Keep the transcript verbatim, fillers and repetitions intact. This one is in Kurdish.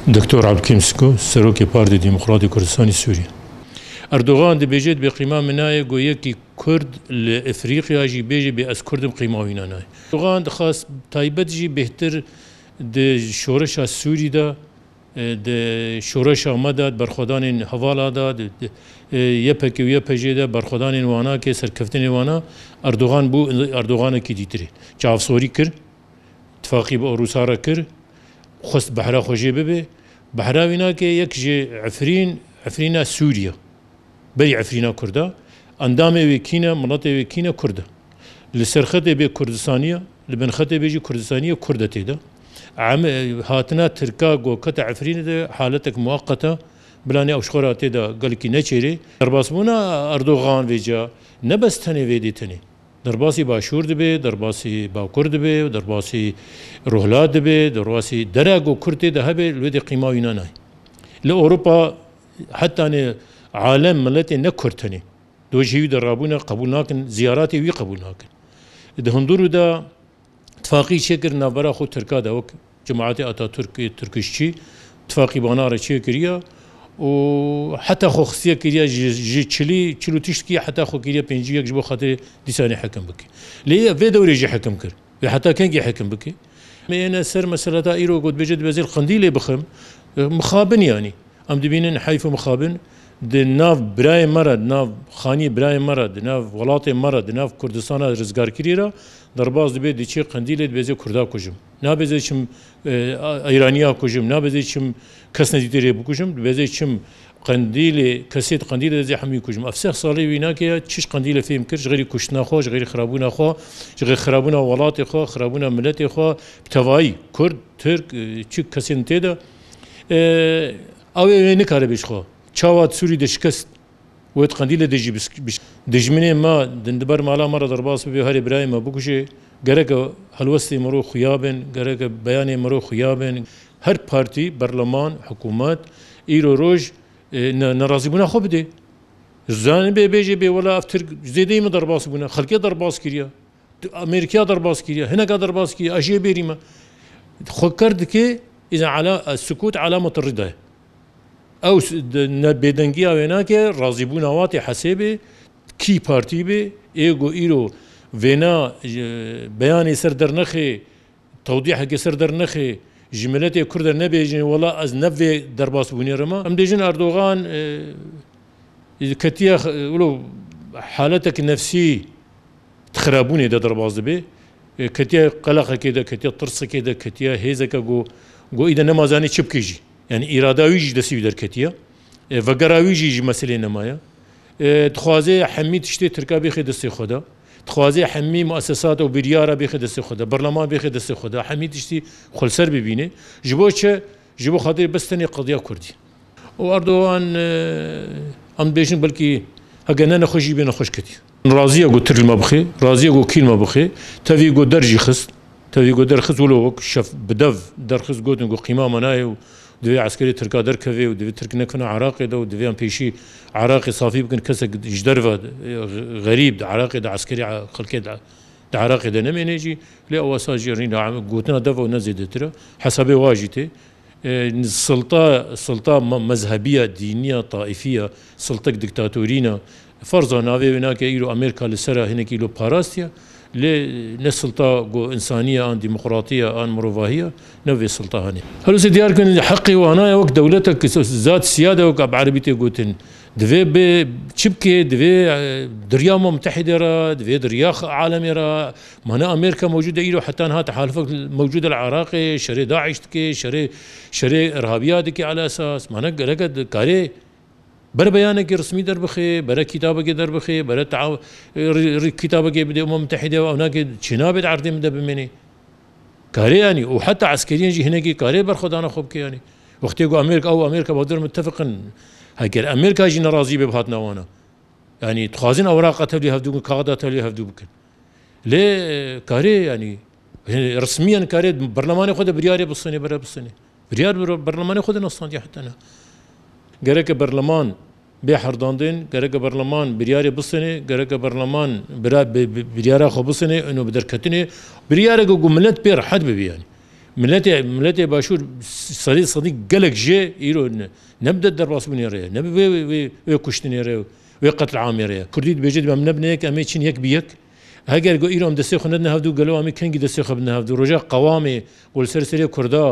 Doktor Abdulkîm Siko, Serokê Partê Demokratê Kurdistanê Sûriyê. Erdogan dibêje, dibê qîma min nayê, got yekî Kurd li Efrîqya jî bêje bê ez Kurd im, qîma wî nayê. Erdogan dixwest taybet jî bêhtir di şoreşa Sûrî de, e, di şoreşa me de, di berxwedanên hevala de, di, di, e, Y P G û Y P J de, berxwedanên wana ke serkeftinê wana, Erdogan bû Erdoganekî dîtirê. Çavsorî kir, tifaqî bi Rûsa re kir, xwest behra xwe jê bibe. Behra wî nake yek ji Efrîn, Efrîna Sûriye. Berî Efrîna Kurda. Endamê wê kî ne, miletê wê kî ne, Kurd e. Li serxetê bê Kurdistaniye, li bin xetê bê jî Kurdistaniye, Kurd e tê de. Em, hatina Tirka ku kete Efrînê de haletek muweqet e, bila ne ew ji xwe re tê de gelekî neçêrê. Derbasbûna Erdogan vêca ne bes tenê vê dê tenê. Derbasî Başûr dibe, derbasî Bakur dibe, derbasî Ruhlat dibe, derbasî dera ku Kurd tê de hebe, li wê de qîma wî nanayê. Li Ewropa heta ne alem miletê ne Kurd tenê. Dojî wî de rabûne qebûl nakin, ziyaratê wî qebûl nakin. Di hundirû de tifaqî çêkir navbera xwe Tirka de wek Cemaetê Atatürk, Türküzçi, tifaqî bana re çêkiriye û heta xwe xistiye kiriye ji, ji çilî, çil û tiştkî heta xwe kiriye pêncî yek ji bo xatirê dîsanê hekim bike. Lê vê dewrê jî hekim kir. Wê heta kengî hekim bike? Me yene ser mesela ta îro got bêje dibê zêr Qendîlê bixim. Mixabin yanî. Em dibînin heyf û mixabin di nav birayê me re, di nav xaniyê birayê me re, di nav welatê me re, di nav Kurdistana rizgarkirî re derbas dibe, diçe Qendîlê dibêze Kurda kujim. Nabêze çim, e, Eyraniya kujim, nabêze çim kes nedîtê rê bikujim, dibêze çim Qendîlê, kesê di Qendîlê de zê hemî kujim. Ev seh salê wî nake ya çi ji Qendîlê fêm kir, ji xêrî kuştina xwe, ji xêrî xirabûna xwe, ji xêrî xirabûna welatê xwe, xirabûna miletê xwe, bi tevayî Kurd, Tirk, e, çi kesên tê de. E, Ew ê wê nikare bê ji xwe. Çawa di Sûrî de şikest, wê di Qendîlê de jî bisk-, biş-, dijminê me din di ber mala me re derbas bibe, herê birayê me bikuje, gereke helwestê miro xuya bin, gereke beyanê miro xuya bin. Her partî, berleman, hikûmet, îro roj, e, ne-, nerazîbûna xwe bide. Zanibê bêjê bê wela ev Tirk zêdeyî me derbas bûne, xelkê derbas kiriye. Amerîkaya derbas kiriye, hineka derbas kiriye, ez jê bêrî me. Xwe ker dike, îzen ala, sukût alamet rida ye. Ew s-, de-, ne bêdengiya wê nake, razîbûna wa tê hesêbê, kî partî bê, ê ku îro vêna, e, beyanê ser dernexê, tewdîhekê ser dernexê, ji miletê Kurd de nebêjin, wela ez ne vê derbasbûnê re me. Em dêjin Erdogan, e, ketiye x-, wilo haletek nefsî di xirabûnê de derbas dibe. E, ketiye qeleqekê de, ketiye tirsekê de, ketiye hêzeke ku, ku îde nema zanî çi bike jî. Yani îrada wî jî destê wî derketiye. E, vegera wî jî ji meselê nemaye. E, dixwaze hemî tiştê Tirka bêxe destê xwe de. Dixwaze hemî muesesat û biryara bêxe destê xwe de. Berleman bêxe destê xwe de. Hemî tiştî xwe li ser bibîne. Ji bo çi? Ji bo xatirê bes tenê qediya Kurdî. Û Erdogan, e, em dibêjin belkî heke ne nexweş jî bê nexweş ketî. Razî ye ku Tirk li me bixe, razî ye ku kî li me bixe. Tevî ku der jî xist. Tevî ku derxist wilo wek şef bi dev derxist gotin ku qîma me nayê û divê eskerê Tirka derkeve û divê Tirk nekevine Iraqê de û divê em pêşî Iraqê safî bikin, kesek ji derve, e, xerîb di Iraqê de eskerê xelkê de, di Iraqê de nemêne jî. Lê ew wesa jî rîna gotina dev ew ne zêdetir e. Hesabê wa jî tê. E, silta, silta me-, mezhebiya, dîniya, taîfiya, siltek diktatorîna. Ferza navê wê nake îro Amerîka li ser e, hinekî lo parastiye. Lê ne silta go insaniye an demokratiye an mirovahiye, ne vê silta hane. Helûsê diyar kin heqê wana ye wek dewletek zat siyade wek bi erebî tê gotin. Divê bi çi bike, divê, e, di riya Umem Mutehîde re, divê di riya x-, alemê re. Mane Amerîka mewcûd e îro heta niha tehalifek mewcûd e li Iraqê, şerê DAIŞ dike, şerê, şerê irhabiya dike ala esas. Mane gereke di karê Bere beyanekî resmî derbixe, bere kitabekê derbixe, bere tea-, rî-, rî-, kitabekê bide Umem Mutehîde û ewnakê çênabe di erdê min de bimêne. Kare yanî û heta eskeriyan jî hinekî kare berxwedana xwe bike yanî. Wextê ku Amerîka û Amerîka Batur mitefiqin, heger Amerîka jî nerazî be bi hatina wana. Yanî dixwazin ewraqa tevlî hevdû bikin, kaxida tevlî hevdû bikin. Lê, e, karê, yanî, e, resmiyen karê berlemanê xwe de biryarê bistêne, bere bistêne. Biryar bi berlemanê xwe de nestandiye heta niha. Gereke berleman bê herdandin, gereke berleman biryarê bistêne, gereke berleman bira-, bi-, bi-, biryara xwe bistêne, ino bi derketinê. Biryareke ku milet pê rehet bibe, yanî. Miletê, miletê Başûr sedî sedî gelek jê îro ne, ne bi derbasbûnê re ye, ne bi vê, vê, vê, vê kuştinê re, vê qetlamê re ye. Kurdî dibêje, dibê em nebine yek, em ê çin yek bi yek. Heger go îro em destê xwe nedine hevdû, gelo em ê kengî destê xwe bidine hevdû? Roja qewamê ku li ser serê Kurda